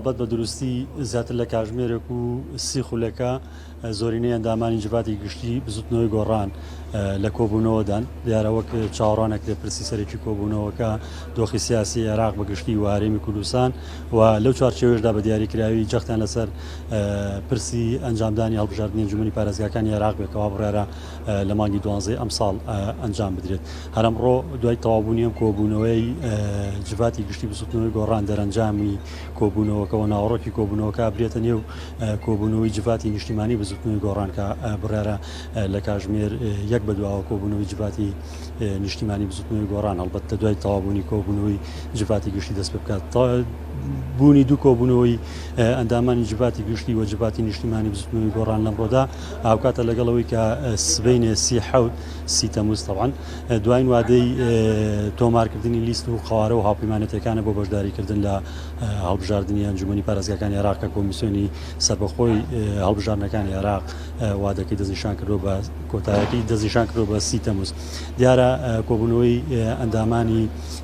هەڵبەت بە دروستی زیاتر لە کاژمێرێک و سی خولەکە زۆرینەی ئەندامانی جڤاتی گشتی بزوتنەوەی گۆڕان لە کۆبوونەوەدان. دیارە وەک چاوەڕوان ئەکرێت پرسی سەرەکی کۆبوونەوەکە دۆخی سیاسی عێراق بە گشتی و هەرێمی کوردستان و لەو چوارچێوەیەشدا بە دیاریکراوی جەختیان لەسەر پرسی ئەنجامدانی هەڵبژاردنی ئەنجومەنی پارێزگاکانی عێراق بێت کەوا بڕیارە لە مانگی دوانزەی ئەمساڵ ئەنجام بدرێت. هەر ئەمڕۆ دوای تەواوبوونی ئەم کۆبوونەوەی جڤاتی گشتی بزوتنەوەی گۆڕان دەرەنجامی کۆبوونەوەکە و ناوەڕۆکی کۆبوونەوەکە ئەبرێتە نێو کۆبوونەوەی جڤاتی نیشتیمانی بزوتنەوەی گۆڕان کە بڕیارە لە کاژمێر یەک بەدواوە کۆبوونەوەی جڤاتی نیشتیمانی بزوتنەوەی گۆڕان هەڵبەت لە دوای تەواوبوونی کۆبوونەوەی جڤاتی گشتی دەست پێ بکات. بوونی دوو کۆبوونەوەی ئەندامانی جڤاتی گشتی و جڤاتی نیشتیمانی بزوتنەوەی گۆڕان لەمڕۆدا هاوکاتە لەگەڵ ئەوەی کە سبەینێ 37 سی تەموز تەبعەن دواین وادەی تۆمارکردنی لیست و قەوارە و هاوپەیمانێتیەکانە بۆ بەشداریکردن لە هەڵبژاردنی ئەنجومەنی پارێزگاکانی عێراق کە کۆمیسیۆنی سەربەخۆی هەڵبژاردنەکانی عێراق وادەکەی دەستنیشان کردووە بە کۆتایەکەی دەستنیشان کردووە بە سی تەموز. دیارە کۆبوونەوەی ئەندامانی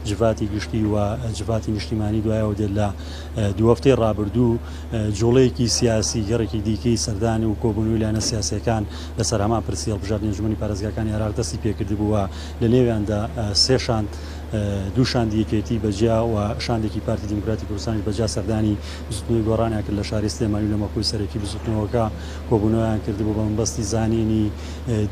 جڤاتی گشتی و جڤاتی نیشتیمانی دوایەوە دێت لە دوو هەفتەی ڕابردوو جوڵەیەکی سیاسی گەڕێکی دیکەی سەردان و کۆبوونەوەی لایەنە سیاسیەکان لەسەر هەمان پرسی هەڵبژاردنی ئەنجومەنی پارێزگاکانی عێراق دەستی پێکردبوو و لە نێویاندا سێ شاند دوو شاندی یەکێتی بەجیا و شاندێکی پارتی دیموکراتی کوردستانیش بەجیا سەردانی بزوتنەوەی گۆڕانیان کرد لە شاری سلێمانی و لە مەکۆی سەرەکی بزوتنەوەکە کۆبوونەوەیان کردبوو بە مەبەستی زانینی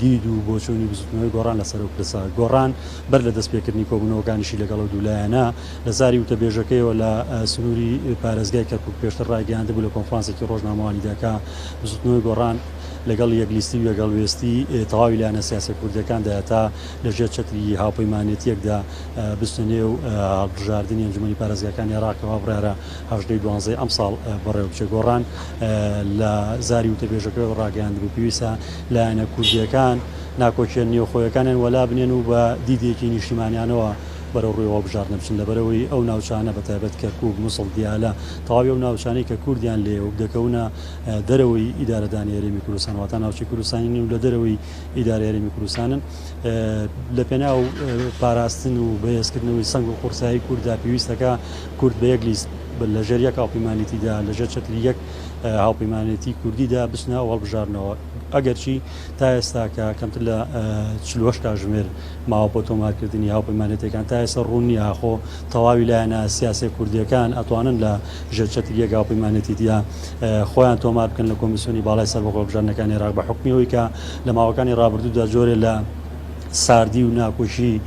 دید و بۆچوونی بزوتنەوەی گۆڕان لەسەر ئەو پرسە. گۆڕان بەر لە دەستپێکردنی کۆبوونەوەکانیشی لەگەڵ ئەو دوو لایەنە لە زاری وتەبێژەکەیەوە لە سنووری پارێزگای کەرکوک پێشتر ڕایگەیاندبوو لە کۆنفرانسێکی ڕۆژنامەوانیدا کە بزوتنەوەی گۆڕان لەگەڵ یەکلیستی و یەکهەڵوێستی تەواوی لایەنە سیاسیە کوردیەکاندایە تا لە ژێر چەتری هاوپەیمانێتیەکدا بچنە نێو هەڵبژاردنی ئەنجومەنی پارێزگاکانی عێراق کە وا بڕیارە هەژدەی دوانزەی ئەمساڵ بەڕێوەبچێت. گۆڕان لە زاری وتەبێژەکەیەوە ڕاگەیاندبوو پێویستە لایەنە کوردییەکان ناکۆکییە نێوخۆیەکانیان وەلا بنێن و بە دیدێکی نیشتیمانیانەوە بەرەو ڕووی هەڵبژاردنە بچن لەبەرئەوەی ئەو ناوچانە بەتایبەت کەرکوک، موسڵ، دیالە تەواوی ئەو ناوچانەی کە کوردیان لێیە و دەکەونە دەرەوەی ئیدارەدانی هەرێمی کوردستان واتە ناوچەی کوردستانی نین و لە دەرەوەی ئیدارەی هەرێمی کوردستانن لە پێناو پاراستن و بەهێزکردنەوەی سەنگ و قورسایی کورددا پێویستەکە کورد بە یەک لیست لە ژێر یەک هاوپەیمانێتیدا لە ژێر چەتری یەک هاوپەیمانێتی کوردیدا بچنە ئەو هەڵبژاردنەوە ئەگەرچی تا ئێستا کە کەمتر لە 48 کاژمێر ماوە بۆ تۆمارکردنی هاوپەیمانێتیەکان تا ئێستا ڕوون نییە ئاخۆ تەواوی لایەنە سیاسیە کوردیەکان ئەتوانن لە ژێر چەتری یەک هاوپەیمانێتیدا خۆیان تۆمار بکەن لە کۆمیسیۆنی باڵای سەربەخۆ هەڵبژاردنەکانی عێراق بە حوکمی ئەوەی کە لە ماوەکانی ڕابردوودا جۆرێ لە ساردی و ناکۆکی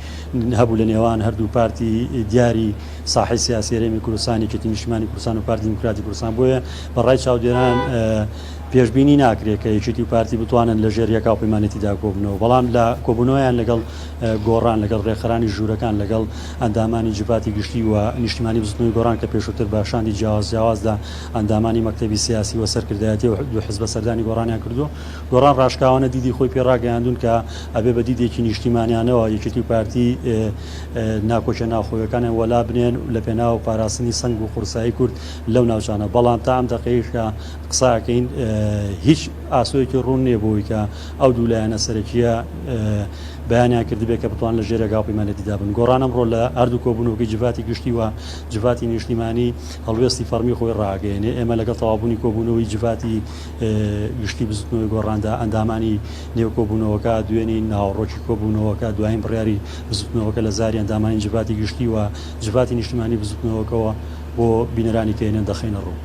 هەبوو لە نێوان هەردوو پارتی دیاری ساحەی سیاسی هەرێمی کوردستان یەکێتی نیشتیمانی کوردستان و پارتی دیموکراتی کوردستان بۆیە بە ڕای چاودێران پێشبینی ناکرێت کە یەکێتی و پارتی بتوانن لە ژێر یەک هاوپەیمانێتیدا کۆبنەوە بەڵام لە کۆبوونەوەیان لەگەڵ گۆڕان لەگەڵ ڕێکخەرانی ژوورەکان لەگەڵ ئەندامانی جڤاتی گشتی و نیشتیمانی بزوتنەوەی گۆڕان کە پێشووتر بە شاندی جیاواز جیاواز لە ئەندامانی مەکتەبی سیاسی و سەرکردایەتی ئەو دوو حزبە سەردانی گۆڕانیان کردووە. گۆڕان ڕاشکاوانە دیدی خۆی پێ ڕاگەیاندوون کە ئەبێ بە دیدێکی نیشتیمانیانەوە یەکێتی و پارتی ناکۆکیە ناوخۆیەکانیان وەلا بنێن لە پێناو پاراستنی سەنگ و قورسایی کورد لەو ناوچانە بەڵام تا ئەم دەقەیەش کە قسە ئەکەین هیچ ئاسۆیەکی ڕوون نییە بۆ ئەوەی کە ئەو دوو لایەنە سەرەکییە بەیانیان کردبێت کە بتوانن لە ژێر یەک هاوپەیمانێتیدا بن. گۆڕان ئەمڕۆ لە هەردوو کۆبوونەوەکەی جڤاتی گشتی و جڤاتی نیشتیمانی هەڵوێستی فەڕمی خۆی ڕاگەیەنێ. ئێمە لەگەڵ تەواوبوونی کۆبوونەوەی جڤاتی گشتی بزوتنەوەی گۆڕاندا ئەندامانی نێو کۆبوونەوەکە دوێنی ناوەڕۆکی کۆبوونەوەکە دوایین بڕیاری بزوتنەوەکە لە زاری ئەندامانی جڤاتی گشتی و جڤاتی نیشتیمانی بزوتنەوەکەوە بۆ بینەرانی کەینەن دەخەینە ڕوو.